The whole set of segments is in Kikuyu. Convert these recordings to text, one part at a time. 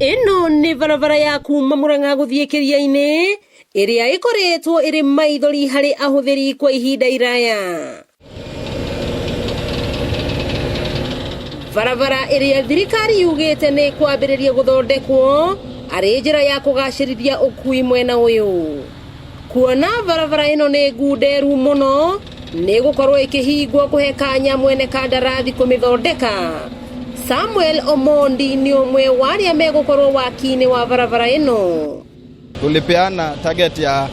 Ĩno nĩ barabara ya kuma Murang'a gũthiĩ Kĩria-inĩ ĩrĩa ĩkoretwo ĩrĩ maithori harĩ ahũthĩri kwa ihinda iraya. Barabara ĩrĩa thirikari yugĩte nĩ kwambĩrĩria gũthondekwo arĩ njĩra ya kũgacĩrithia ũkui mwena ũyũ. Kuona barabara ĩno nĩ ngunderu mũno nĩ gũkorwo ĩkĩhingwo kũhe kanya mwene kandarathi kũmĩthondeka. Samuel Omondi nĩ ũmwe wa arĩa megũkorwo waki-inĩ wa barabara ĩno. Tulipeana target ya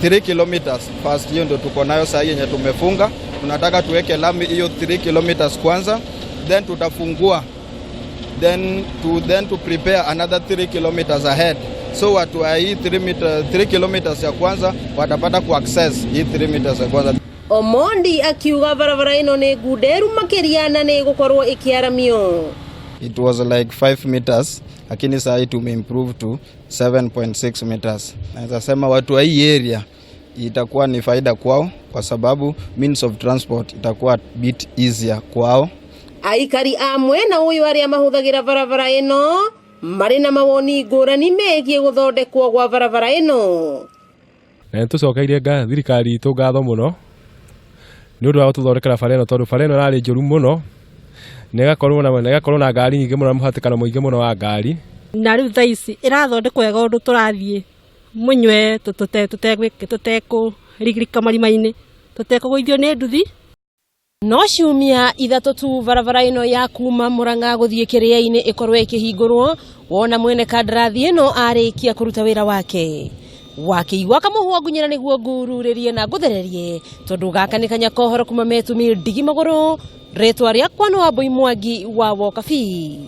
3 kilometers first, hiyo ndio tuko nayo saa hii yenye tumefunga. Tunataka tuweke lami hiyo 3 kilometers kwanza, then tutafungua then to prepare another 3 kilometers ahead, so watu wa hii 3 kilometers ya kwanza watapata ku access hii 3 meters ya kwanza. Omondi akiuga barabara ĩno nĩ ngunderu makĩria na nĩ ĩgũkorwo ĩkĩaramio. It was like 5 meters, lakini saa hii tumeimprove to 7.6 meters. Naweza sema watu wa hii area itakuwa ni faida kwao kwa sababu means of transport itakuwa bit easier kwao. Aikari a mwena ũyũ arĩa mahũthagĩra barabara ĩno marĩ na mawoni ngũrani megiĩ gũthondekwo gwa barabara ĩno. Na nĩ tũcokeirie thirikari itũ ngatho mũno nĩ ũndũ wa gũtũthondekera bara ĩno, tondũ bara ĩno ĩrarĩ njũru mũno na ĩgakorwo na ngari nyingĩ mũno na mũhatĩkano mũingĩ mũno wa ngari. Na rĩu thaa ici ĩrathondekwo wega ũndũ tũrathiĩ mũnywe tũtekũrigirika marima-inĩ, tũtekũgũithio nĩ nduthi. No ciumia 3 tu barabara ĩno ya kuma Murang'a gũthiĩ Kĩrĩa-inĩ ĩkorwo ĩkĩhingũrwo, wona mwene kandarathi ĩno arĩkia kũruta wĩra wake. Wakĩigua kamũhwa ngunyĩra nĩguo ngururĩrie na ngũthererie, tondũ gaka nĩ kanya kohoro kuma metumi ndigi magũrũ. Rĩtwa rĩakwa nĩ Wambui Mwangi wa Wokabi.